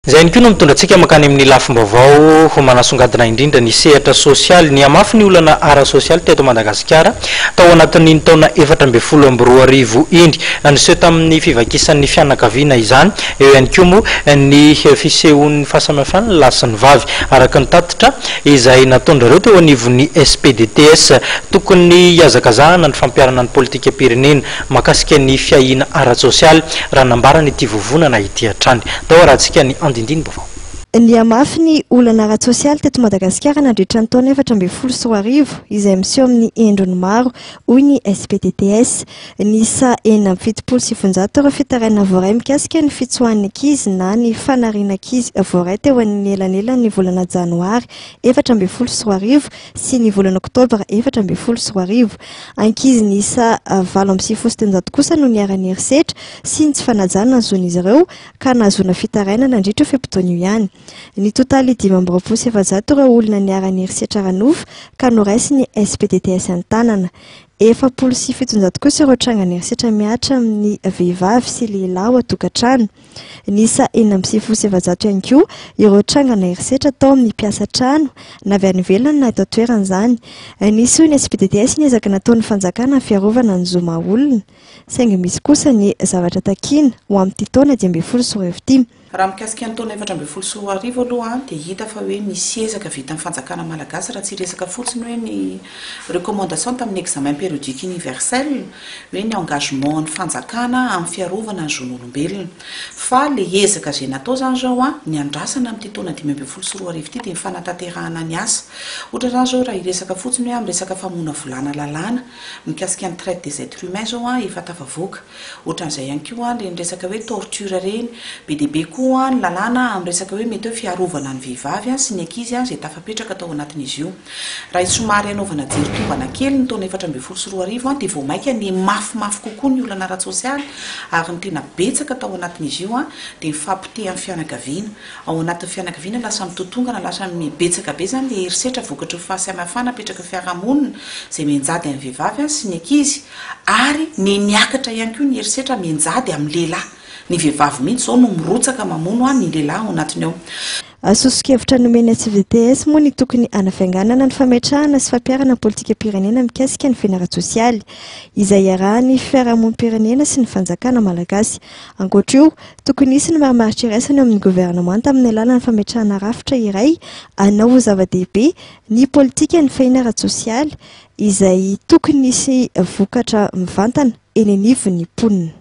Izay ihany koa no mitondra antsika mankany amin'ny lafim-baovao ho manasongadina indrindra ny sehatra sosialy. Nihamafy ny olana ara-sosialy teto Madagasikara tao anatin'iny taona 2014 iny. Niseho tamin'ny fivakisan'ny fianakaviana izany. Eo ihany koa moa ny fisehon'ny fahasamihafan'ny lahy sy ny vavy. Araka ny tatitra izay nataon-dry zareo teo anivon'ny SPDTS, tokony hihazakazahana ny fampiharana ny politikam-pirenena mahakasika ny fiahiana ara-tsosialy, raha nambaran'ity vovonana ity hatrany. Ndao arahantsika ny andindinim-baovao. Nihamafy ny olana ara-tsosialy teto Madagasikara nandritra ny taona 2014, izay miseho amin'ny endriny maro, hoy ny SPDTS. Niisa 976 ireo fitarainana voaray mikasika ny fitsoahan'ny ankizy na ny fanariana ankizy voaray teo anelanelan'ny volana janoary 2014 sy ny volana oktobra 2014. Ankizy niisa 398 kosa no niharan'ny herisetra sy ny tsy fanajana ny zon'izy ireo ka nahazoana fitarainana nandritra io fe-potoana io ihany. Nitotaly 425 ireo olona niharan'ny herisetra ara-nofo ka noraisin'ny SPDTS an-tanana. 740 kosa ireo trangan'ny herisetra mihatra amin'ny vehivavy sy lehilahy ao an-tokantrano. Niisa 496 ihany koa ireo trangana herisetra atao amin'ny mpiasa trano, na avy any ivelany na eto an-toerana izany. Nisy hoy ny SPDTS ny ezaka nataon'ny fanjakana amin'ny fiarovana ny zo maha olona, saingy misy kosa ny zavatra takiana ho amin'ity taona 2015 ity. Raha mikasika ny taona 2014 aloha dia hita fa hoe misy ezaka vitan'ny fanjakana malagasy raha tsy hiresaka fotsiny hoe ny recommandation tamin'ny examen périodique universel hoe ny engagement ny fanjakana amin'ny fiarovana ny zon'olombelona. Fa le ezaka izay natao izany izao an, ny andrasana amin'ity taona 2015 ity dia ny fanatanterahana ny asa. Ohatra izany izao raha hiresaka fotsiny hoe amin'ny resaka famonavolana lalàna mikasika ny traite des êtres humains izao an, efa tafavoaka. Ohatran'izay ihany koa ireny resaka hoe torture ireny. Be dia be koa ny lalàna amin'ny resaka hoe mety hoe fiarovana ny vehivavy sy ny ankizy izay tafapetraka tao anatin'izy io. Raha somary hanaovana jery tombana kely ny taona 2014 dia vao mainka nihamafimafy kokoa ny olana ara-tsosialy ary ny tena betsaka tao anatin'izy io dia ny fahapotehan'ny fianakaviana. Ao anatin'ny fianakaviana lasa mitotongana, lasa mibetsaka be izany ilay herisetra vokatry ny fahasamihafana apetraky ny fiarahamonina izay mianjady amin'ny vehivavy sy ny ankizy ary nihamiakatra ihany koa ny herisetra mianjady amin'ny lehilahy. Ny vehivavy mihitsy izao no mirotsaka mamono ny lehilahy ao anatiny ao. Soso-kevitra nomen'ny HVTS moa ny tokony hanafainganana ny fametrahana sy fampiharana ny politikam-pirenena mikasika ny fena ara-tsosialy, izay iarahan'ny fiarahamonim-pirenena sy ny fanjakana malagasy. Ankoatra io, tokony hisy ny marimaritra iraisana eo amin'ny governemanta amin'ny alalan'ny fametrahana rafitra iray hanao ho zava-dehibe ny politikan'ny fahina ara-tsosialy, izay tokony hisy vokatra mivantana eny anivon'ny mponina.